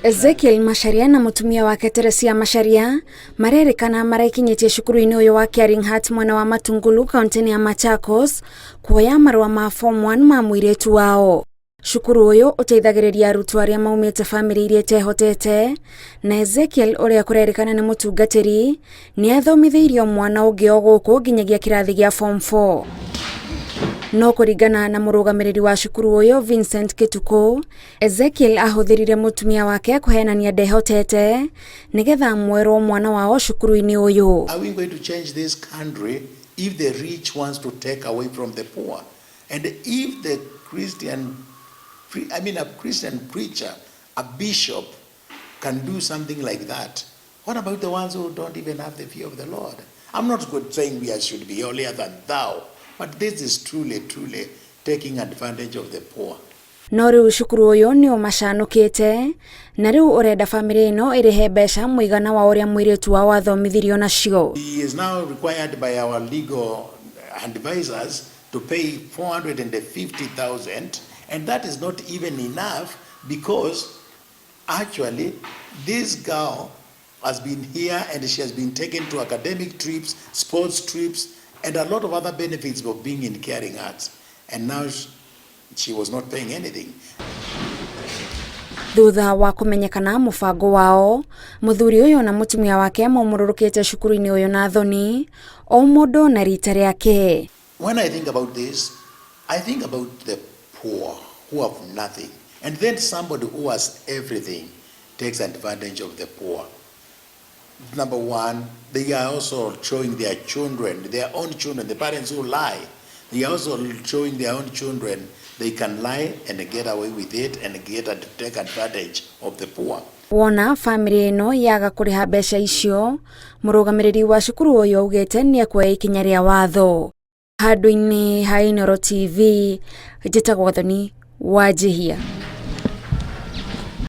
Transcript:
Ezekiel Macharia na mũtumia wake Teresia Macharia marerĩkana marekinyĩtie cukuru-inĩ ũyũ wa Caring Heart mwena wa Matungulu kaunti-inĩ ya Machakos kuoya marũa ma form 1 ma mũirĩtu wao. Cukuru ũyũ ũteithagĩrĩria arutwo arĩa maumĩte bamĩrĩ iria itehotete, na Ezekiel ũrĩa kũrerĩkana nĩ mũtungatĩri nĩ athomithĩirio mwana ũngĩ o gũkũ nginyagia kĩrathi gĩa form 4. No kũringana na mũrũgamĩrĩri wa cukuru ũyũ Vincent Kĩtukũ, Ezekiel ahũthĩrire mũtumia wake kũhenania ndehotete nĩgetha mwerwo mwana wao cukuru-inĩ ũyũ. Are we going to change this country if the rich wants to take away from the poor? And if the Christian, I mean a Christian preacher, a bishop can do something like that, what about the ones who don't even have the fear of the Lord? I'm not good saying we should be holier than thou, but this is truly, truly taking advantage of the poor. No rĩu cukuru ũyũ nĩ ũmacanũkĩte na rĩu ũrenda bamĩrĩ ĩno ĩrĩhe mbeca mũigana wa ũrĩa mũirĩtu wao athomithirio nacio. He is now required by our legal advisors to pay 450,000, and that is not even enough because actually this girl has been here and she has been taken to academic trips, sports trips, and a lot of other benefits of being in Caring Hearts. And now she was not paying anything. Thutha wa kũmenyekana mũbango wao, mũthuri ũyũ na mũtumia wake maumũrũrũkĩte cukuru-inĩ ũyũ na thoni, o mũndũ na rita rĩake. When I think about this, I think about the poor who have nothing. And then somebody who has everything takes advantage of the poor. Number one, they are also showing their children, their own children, the parents who lie, they are also showing their own children they can lie and get away with it and get and take advantage of the poor. Wona bamĩrĩ ĩno yaga kũrĩha mbeca icio, mũrũgamĩrĩri wa cukuru ũyũ augĩte nĩ ekuoya ikinya rĩa watho. Handũ-inĩ ha Inooro TV, njĩtagwo Gathoni Wanjihia.